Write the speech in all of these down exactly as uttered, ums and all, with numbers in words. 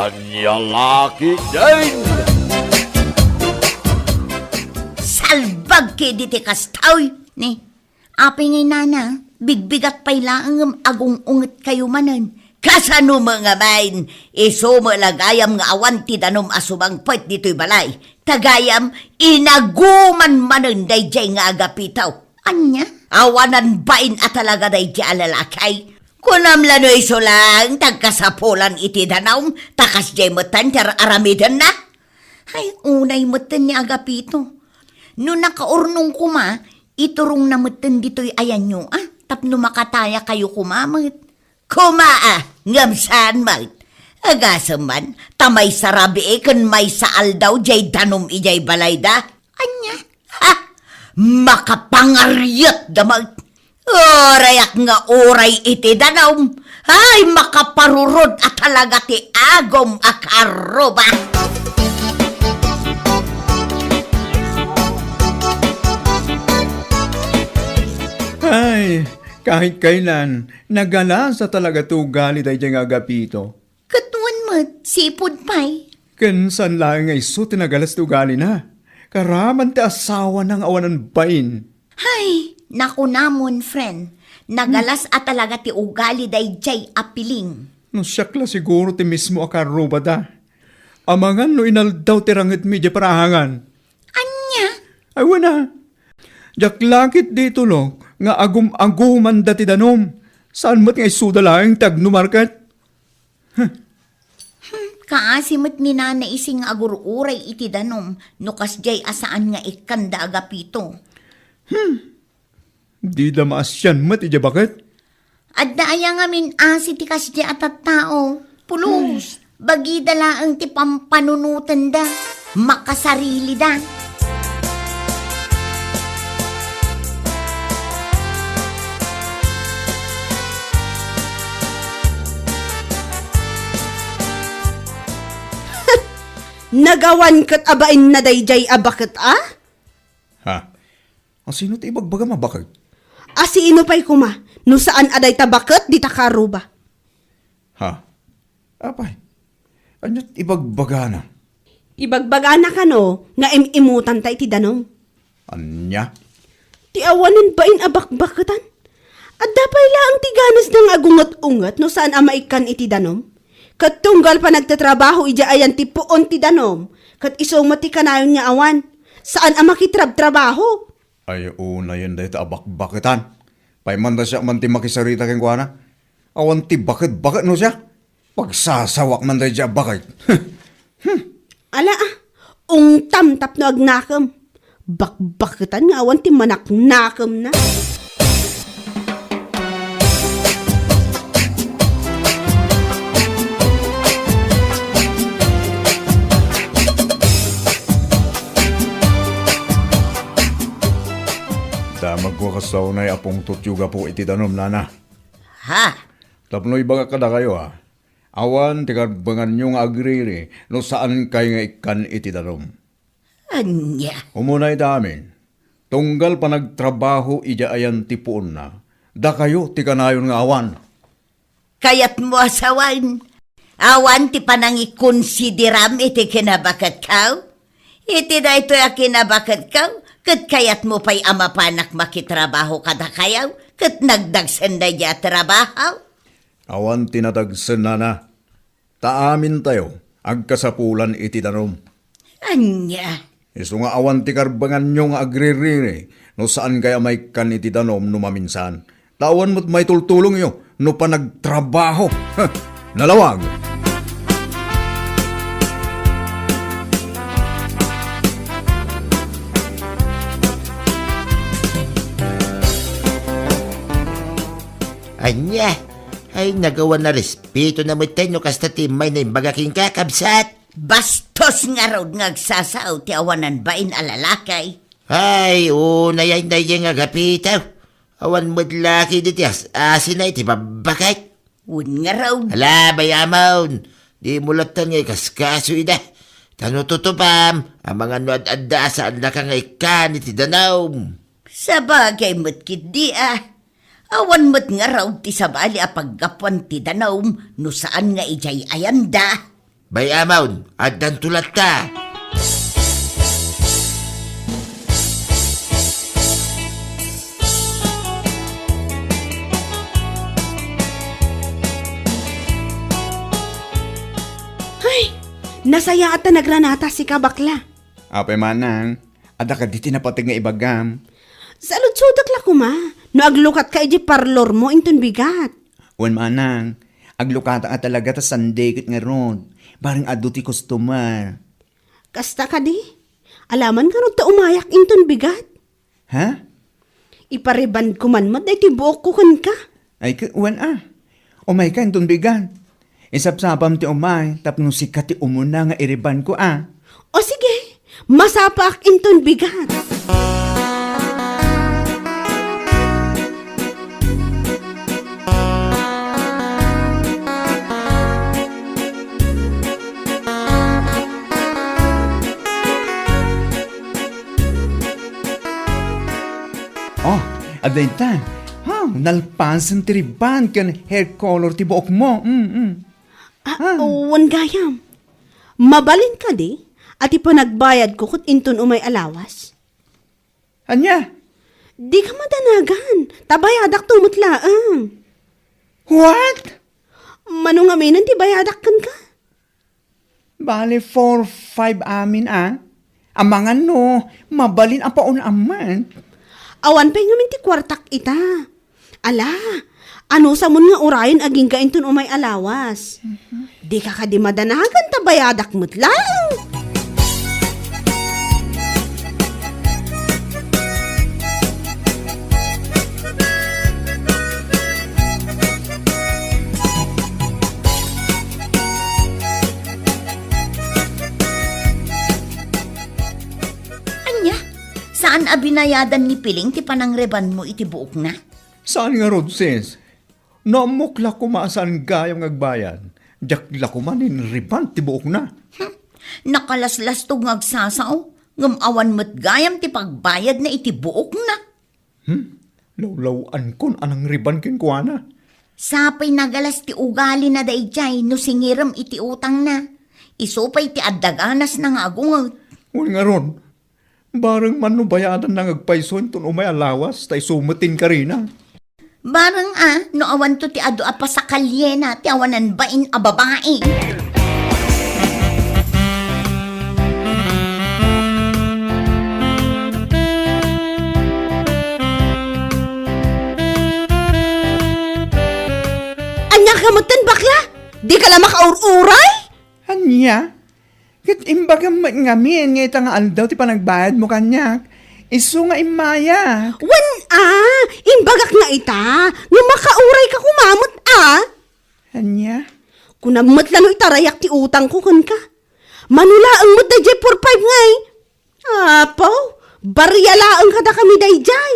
Ania la ketdin? Salbag ketdi ti kastoy, ne? Apay ngay, nana, bigbigat pay laeng ngem agung-ungetkayo manen. Kasano met ngamin, isu met la gayam nga awan ti danom a sumangpet ditoy balay. Ta gayam, inaguman manen daydiay nga agapito. Ania? Awanan bain a talaga daydiay a lalaki. Kunam la no isu laeng ti agkasapulan iti danom, ta kasdiay metten ti ar-aramidenna. Ay, unay metten ni Agapito. No nakaurnong koma, iturongna metten ditoy ayanyo, a, tapno makatayakayo koma met. Koma, a, ngem saan met. Agasem man, ta maysa rabii ken maysa aldaw diay danom idiay balayda. Ania? Ha? Makapangariatda met. Urayak nga uray iti danom. Ay, makaparurod a talaga ti agom a karuba. Ay, kahit kailan, nagalas a talaga ti ugali daydiay nga Agapito. Ket wen met, sipud pay. Ken saan laeng nga isu ti nagalas ti ugalina. Karaman ti asawana nga awanan bain. Hay, nakunamon, friend. Nagalas a talaga ti ugali daydiay a piling. No siak la siguro ti mismo a karrubada. Amangan no inaldaw ti rangitmi idiay parahangan. Ania? Ay, wen a. Diak la ketdi itulok nga agum-agumanda ti danom. Saan met nga isuda laeng ti agnumarket? Hmm, kaasi met ni Nana Ising nga agur-uray iti danom no kasdiay a saan nga ikkanda Agapito. Hmm, dida maasian met idiay baket? Adda aya ngamin asi ti kasdiay a tattao? Pulos, bagida laeng ti pampanunotenda. Makasarilida. Nagawan ket a bainna daydiay a baket a? Ha? Asino ti ibagbagam a baket? Asino pay koma no saan a dayta baket dita karuba? Ha? Apay, ania ti ibagbagana? Ibagbagana kano nga im-imutanta iti danom. Ania? Ti awanen bain a bakbaketan. Adda pay laeng ti ganasna nga agunget-unget no saan a maikkan iti danom. Ket tunggal panagtatrabaho idiay ayan ti puon ti danom, ket isu met ti kanayon nga awan. Saan a makitrabtrabaho. Ay, unayen dayta a bakbaketan. Pay man da siak man ti makisarita kenkuana. Awan ti baket-baket no siak. Pagsasawak man daydiay a baket. Hmm. Ala, a, ungtam tapno agnakem. Bakbaketan nga awan ti manaknakemna. Damagko a kasla unay a pungtotyo gapu iti danom, nana. Ha? Tapno ibagak kadakayo, a, awan ti karbenganyo nga agriri no saankay nga ikkan iti danom. Ania? Umuna ita amin, tunggal panagtrabaho idiay ayan ti puonna, dakayo ti kanayon nga awan. Kayatmo a sawen, awan ti panangikonsideram iti kinabaketko? Iti daytoy a kinabaketko, ket kayatmo pay a mapanak makitrabaho kadakayo, ket nagdagsen daydiay a trabaho? Awan ti nadagsen, nana. Ta amintayo, agkasapulan iti danom. Ania? Isu nga awan ti karbenganyo nga agririri no saankay a maikkan iti danom no maminsan. Ta awan met maitultulongyo no panagtrabaho. Nalawag! Ania? Ay, nagawan a respetona metten no kasta ti immay naimbagak kenka, kabsat. Bastos ngarud nga agsasao ti awanan bain a lalaki. Ay, unay ay daydiay nga agapito. Awan met la ketdi ti as-asina iti babbaket. Wen ngarud. Ala, bay-amon, dimo latta nga ikaskaso ida. Ta no tutupam, amangan no ad-adda a saannaka nga ikkan iti danom. Sabagay met ketdi a. Awan met ngarud ti sabali a paggapuan ti danom no saan nga idiay ayanda. Bay-amon, addanto latta. Ay, nasayaat ta nagranata sika, bakla. Apay manang, adda kadi ti napateg nga ibagam? Saludsodek la koma, no aglukatka idiay parlormo inton bigat. Wen manang, aglukatak a talaga ta Sunday ket ngarud, bareng adu ti customer. Kasta kadi? Alaman ngarud ta umayak inton bigat. Ha? Iparebanko man met daytoy buokko kenka. Ay, ke-, wen a. Umayka inton bigat. Isapsapam ti umay tapno sika ti umuna nga irebanko a. O sige, masapaak inton bigat. Oh, adda ita. Ha, nalpasen ti ribbon ken hair color ti buokmo. Mm, mm. Ah, ah, wen gayam. Mabalin kadi a ti panagbayadko ket inton umay a lawas? Ania? Dika madanagan. Ta bayadak to met laeng. What? Mano ngamin ti bayadak kenka? Bale, four, five amin a. Amangan no, mabalin a paunam man. Awan pay ngamin ti kuartak ita. Ala, anusamon nga urayen agingga inton umay a lawas? Dika kadi madanagan ta bayadak met laeng. Ania? Saan a binayadan ni Piling ti panangrebanmo iti buokna? Saan ngarud, sis. No ammok la koma a saan gayam nga agbayad, diak la koma inreban ti buokna. Hmm. Nakalaslastog nga agsasao, ngem awan met gayam ti pagbayadna iti buokna. Hmm? Lawlaw-ankon a nangreban kenkuana. Sapay nagalas ti ugalina daydiay no singirem iti utangna. Isu pay ti adda ganasna nga agunget. Wen ngarud, bareng man no bayadanna nga agpayso inton umay a lawas, ta isu met ti inkarina. Bareng a, no awanto ti adu a pasakalyena ti awanan bain a babai. Ania ka metten, bakla? Dika la makaur-uray? Ania? Ket imbagam met ngamin nga ita nga aldaw ti panagbayadmo kaniak, isu nga immayak. Wen a, imbagak nga ita, nga makaurayka koma met a. Ania? Kunam met la no itarayak ti utangko kenka. Mano laeng met daydiay four five ngay. Apo, barya laeng kadakami daydiay.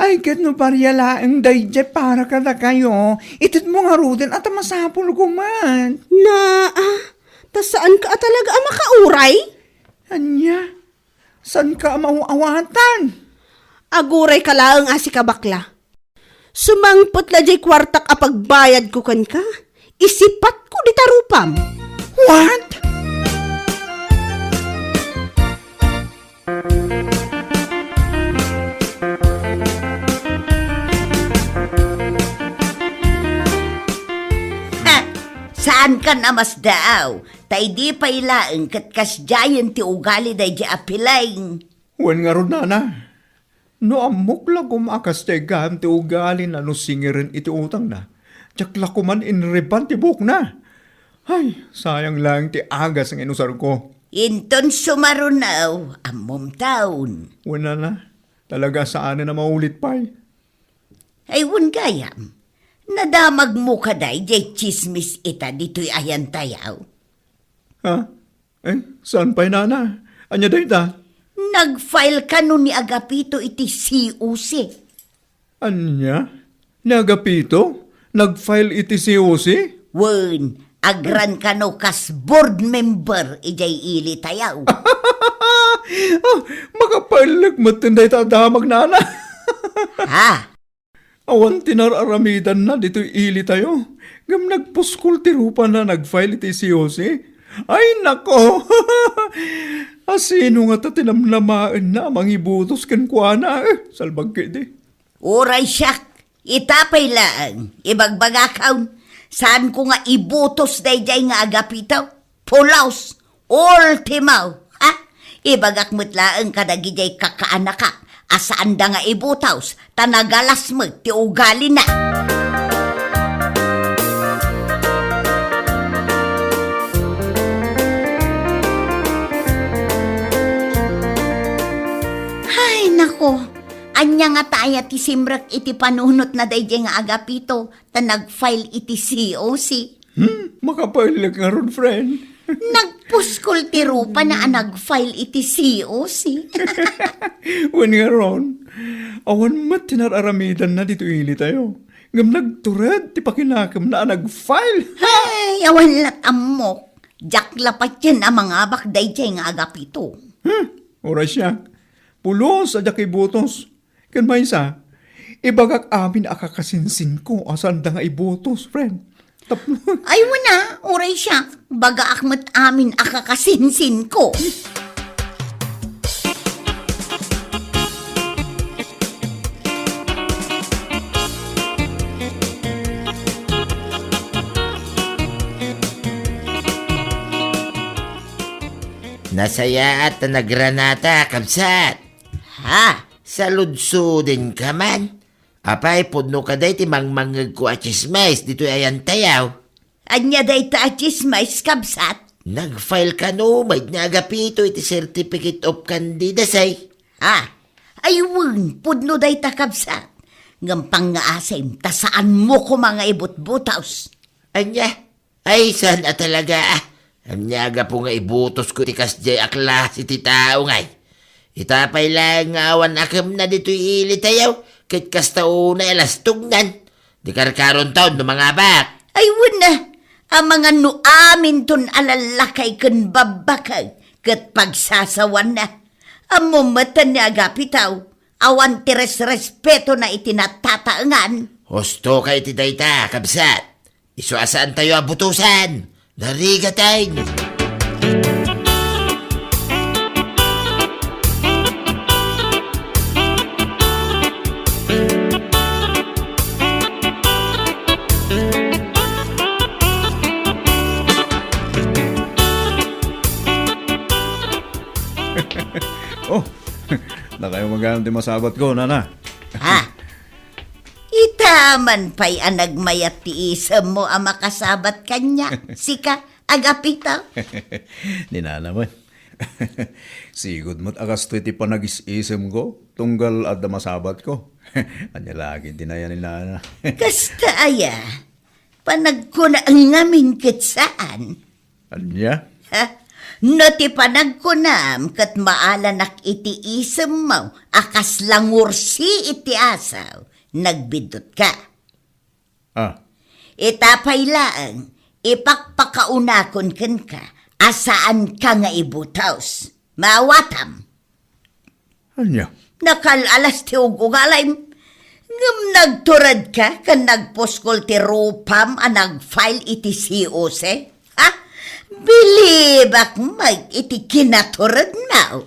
Ay, ket no barya laeng daydiay para kadakayo, itedmo ngaruden a ta masapulko met. Naa, ta saanka a talaga a makauray? Ania? Saanka a maaw-awatan? Agurayka laeng a sika, bakla. Sumangpet la diay kuartak a pagbayadko kenka, isipatko dita rupam. What? Ha! Saankan a masdaaw, ta idi pay laeng ket kasdiayen ti ugali daydiay a Piling. Wen ngarud, nana. No ammok la koma a kasdiay gayam ti ugalina no singiren iti utangna, diak la koman inreban ti buokna. Ay, sayang laeng ti agas nga inusarko. Inton sumaruno, ammomton. Wen, nana, talaga saanen a maulit pay. Ay, wen gayam, nadamagmo kadi diay tsismis ita ditoy ayantayo? Ha? Eh, saan pay, nana? Ania dayta? Nag-file kano ni Agapito iti C O C. Ania? Ni Agapito? Nag-file iti C O C? Wen, agran kano kas board member idiay ilitayo. Ah, makapailek metten dayta a damag, nana. Ha? Awan ti nar-aramidanna ditoy ilitayo, ngem nagpuskol ti rupana nag-file iti C O C. Ay, nako! Asino ngata ti namnamaenna a mangibutos kenkuana? Eh, salbag ketdi. Uray siak, ita pay laeng, ibagbagakon, saanko nga ibutos daydiay nga Agapito. Pulos, ultimo, ha? Ibagak met laeng kadagidiay kakaanakak a saanda nga ibutos, ta nagalas met ti ugalina. Ay, nako. Ania ngata aya ti simrek iti panunotna daydiay nga Agapito ta nag-file iti C O C? Hmm, makapailek ngarud, friend. Nagpuskol ti rupana a nag-file iti C O C. Wen ngarud, awan met ti nar-aramidanna ditoy ilitayo. Ngem nagtured ti pakinakemna a nag-file. Ay, awan lat ammok. Diak la patien a mangabak daydiay nga Agapito. Hmm, uray siak. Pulos a diak ibutos. Ken maysa, ibagak amin a kakasinsinko a saanda nga ibutos, friend. Tapno Ay, wen a, uray siak, bagaak met amin a kakasinsinko. Nasayaat ta nagranata, kabsat. Ha? Saludsodenka man. Apay, pudno kadi ti mangmangngegko a tsismis ditoy ayantayo? Ania dayta a tsismis, kabsat? Nag-file kano met ni Agapito iti Certificate of Candidacy? Ah, ay wen, pudno dayta, kabsat. Ngem pangngaasim ta saanmo koma nga ibutbutos. Ania? Ay, saan a talaga, ah. Ania gapu nga ibutosko ti kasdiay a klase ti tao ngay? Ita pay laeng nga awan akemna ditoy ilitayo, ket kasta unay a lastognan. Di karkaronton no mangabak. Ay, wen a, amangan no aminton a lallakay ken babbakay, ket pagsasawanna. Ammom met ni Agapito, awan ti resrespetona iti natataengan. Husto ka iti dayta, kabsat. Isu a saantayo a butosan. Narigaten! Oh, nakayo magayam ti masabatko, nana. Ha? Ita man pay a nagmayat ti isemmo a makasabat kaniak, sika, Agapito? Ni nana met. Sigud met a kastoy ti panagis-isemko, tunggal adda masabatko. Ania la ketdi aya ni nana? Kasta aya, panagkunaem ngamin ket saan. Ania? Ha? No ti panagkunam ket maalanak iti isemmo a kasla ngursi iti asaw, nagbiddutka. Ah. Ita pay laeng, ipakpakaunakon kenka a saanka nga ibutos. Maawatam? Ania? Nakal-alas ti ug-ugalim. Ngem nagturedka ken nagpuskol ti rupam a nag-file iti C O C? Ha? Bilibak met iti kinaturedmo.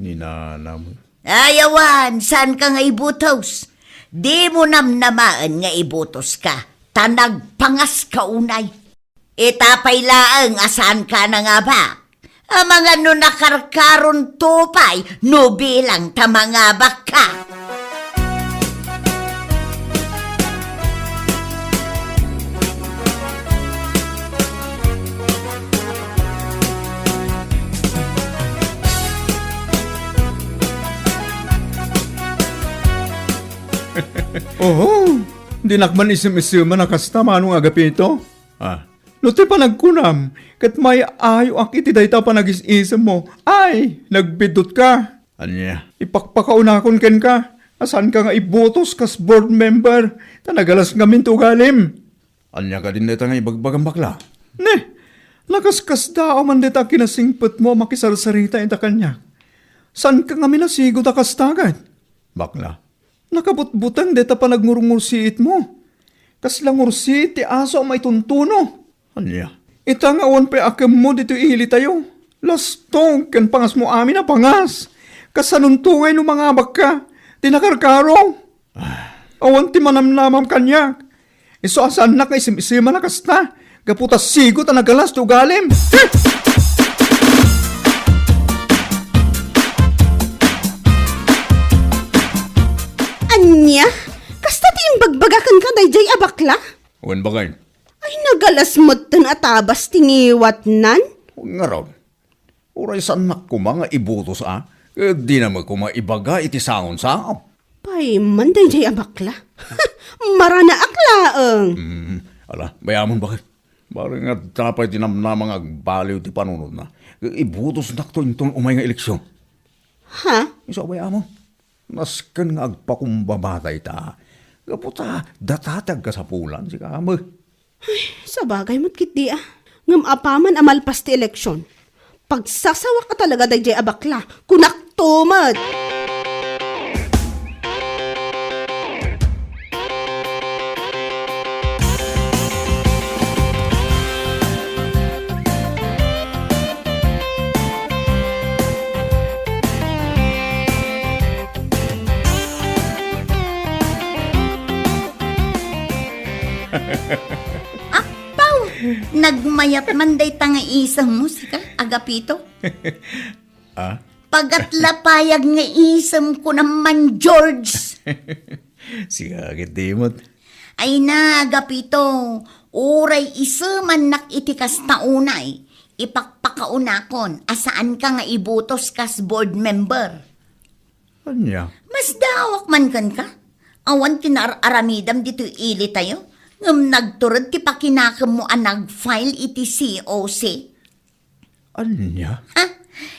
Ni nanam. Ay, awan, saanka nga ibutos. Dimo namnamaen nga ibutoska, ta nagpangaska unay. Ita pay laeng a saanka nangabak. Amangan no nakarkaronto pay no bilang ta mangabakka. Oho, dinak man isem-iseman a kasta, Manong Agapito. Ah, no ti panagkunam, ket maayoak iti dayta a panagis-isemmo. Ay, nagbiddutka. Ania? Ipakpakaunakon kenka a saanka nga ibutos kas board member, ta nagalas ngamin ti ugalim. Ania kadin dayta nga ibagbagam, bakla? Ne, nakaskasdaaw man dayta a kinasingpetmo a makisarsarita ita kaniak. Saanka ngamin a sigud a kasta ket? Bakla, nakabutbuteng dayta panagngurngursiitmo. Kasla ngursiit ti aso a maituntuno. Ania? Ita nga awan pay akemmo ditoy ilitayo. Lastog ken pangasmo amin a pangas. Kasanonto ngay no mangabakka ti nakarkaro? Awan ti manamnamam kaniak. Isu a saannak nga isim-isiman a kasta, gapu ta sigo ta nagalas ti ugalim. Ania? Kasta ti imbagbagakan ka daydiay a bakla? Wen bakay. Ay, nagalas metten a tabas ti ngiwatnan? Ngarud, uray saannak koma nga ibutos a, ket dina met koma ibaga iti sangon-sao. Pay man daydiay a bakla. Maranaak laeng. Mm, ala, bay-amon bakay. Bareng adda pay ti namnama nga agbaliw ti panunotna. Ibutosnakto inton umay nga eleksion. Ha? Isu a bay-amon. Nasken nga agpakumbaba dayta. Gapu ta data ti agkasapulan, sika met. Ay, sabagay met ketdi a. Ngem apaman a malpas ti eleksion, pagsasawak a talaga daydiay a bakla, kunakto met. Apaw! Nagmayat man dayta nga isemmo, sika, Agapito. Ah? Pagatlapayag nga isem ko naman, George. Sika, agidimot. Ay na, Agapito, uray isemannak iti kasta unay, ipakpakaunakon a saanka nga ibutos kas board member. Ania? Masdaawak man kenka. Awan ti naar-aramidam ditoy ilitayo, ngem nagtured ti pakinakemmo a nag-file iti C O C. Ania? Ha?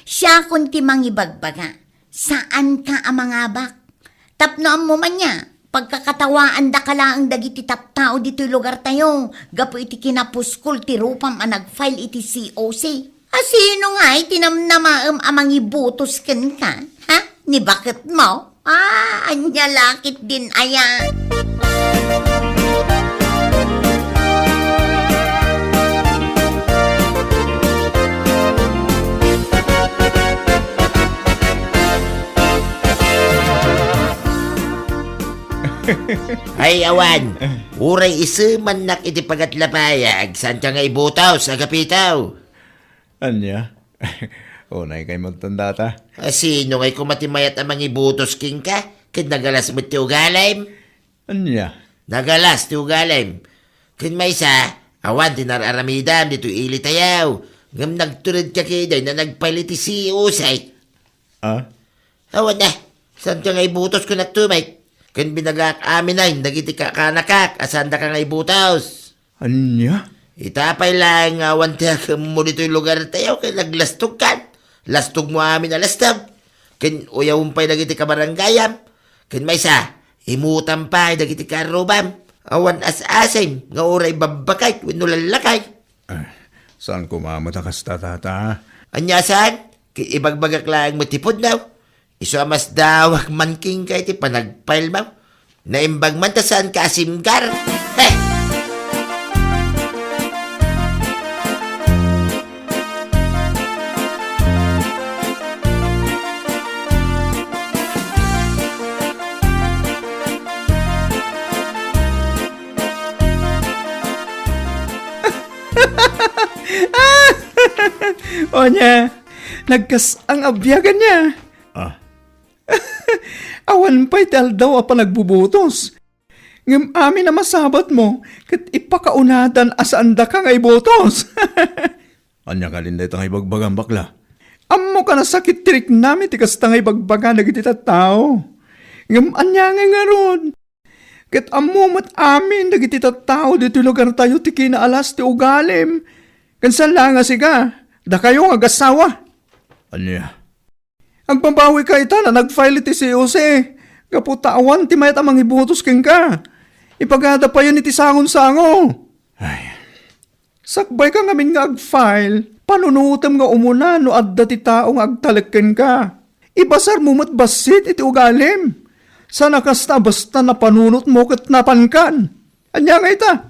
Siakon ti mangibagbaga. Saanka a mangabak. Tapno ammo man nia, pagkakatawaandaka laeng dagiti tattao ditoy lugartayo gapu iti kinapuskol ti rupam a nag-file iti C O C. A sino ngay ti namnamaem a mangibutos kenka? Ha? Ni baketmo? Ah, ania la ketdin aya? Ay, awan. Uray isemannak iti pagatlapayag, saanka nga ibutos, Agapito? Ania? Unay kay magtandata. A sino ngay koma ti mayat a mangibutos kenka? Ket nagalas met ti ugalim? Ania? Nagalas ti ugalim. Ken maysa, awan ti naar-aramidam ditoy ilitayo. Ngem nagturedka ketdi a nag-file iti C O C. Ah? Awan a. Saanka nga ibutos kunakto met? Ken binagak amin dagiti kakanakak a saandaka nga ibutos. Ania? Ita pay laeng nga awan ti akemmo ditoy lugartayo ken naglastogkan. Lastogmo amin a lastog. Ken uyawem pay dagiti kabarangayam. Ken maysa, imutam pay dagiti karrubam. Awan as-asim nga uray babbaket wenno lallakay. Ah, saan koma met a kasta, tata? Ania saan? Ket ibagbagak laeng met ti pudno. Isu a masdaawak man kenka iti panagfile-mo. Naimbag man ta saanka a simgar. Heh! O nia, nagkas-ang a biag ania. Ah. Awan pay ti aldaw a panagbubutos. Ngem amin a masabatmo ket ipakaunadan a saandaka nga ibutos. Ania kadin dayta nga ibagbagam, bakla? Ammok a nasakit ti riknam iti kasta nga ibagbaga dagiti tattao. Ngem ania ngay ngarud? Ket ammo met amin dagiti tattao ditoy lugartayo ti kinaalas ti ugalim. Ken saan laeng a sika, dakayo nga agassawa. Ania? Agbabawika ita a nag-file iti C O C, gapu ta awan ti mayat a mangibutos kenka. Ipagada payen iti sangon-sango. Ay. Sakbayka ngamin nga ag-file, panunotem nga umuna no adda ti tao nga agtalek kenka. Ibasarmo met bassit iti ugalim. Saan a kasta a basta napanunotmo ket napankan. Ania ngay ita?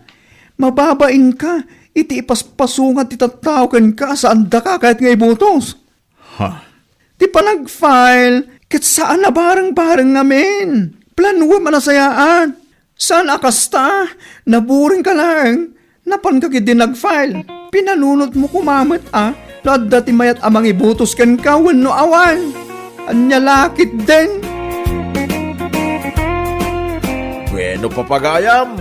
Mababainka iti ipaspasungad ti tattao kenka, saandaka kayat nga ibutos. Ha? Ti panag-file, ket saan a bareng-bareng ngamin. Planuem a nasayaat. Saan a kasta, naburing ka laeng. Napan ka ketdi nag-file. Pinanunotmo koma met a no adda ti mayat a mangibutos kenka wenno awan. Ania la ketdin? Bueno, papagayam,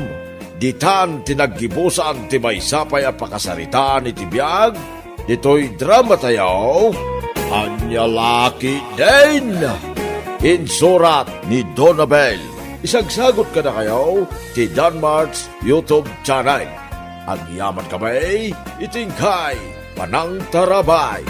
ditan ti naggibusan ti maysa pay a pakasaritaan iti biag ditoy dramatayo, Ania la ketdin? Insurat ni Donabel. Isagsagut kadakayo ti Danmart's YouTube channel. Agyaman kami iti inkay panangtarabay.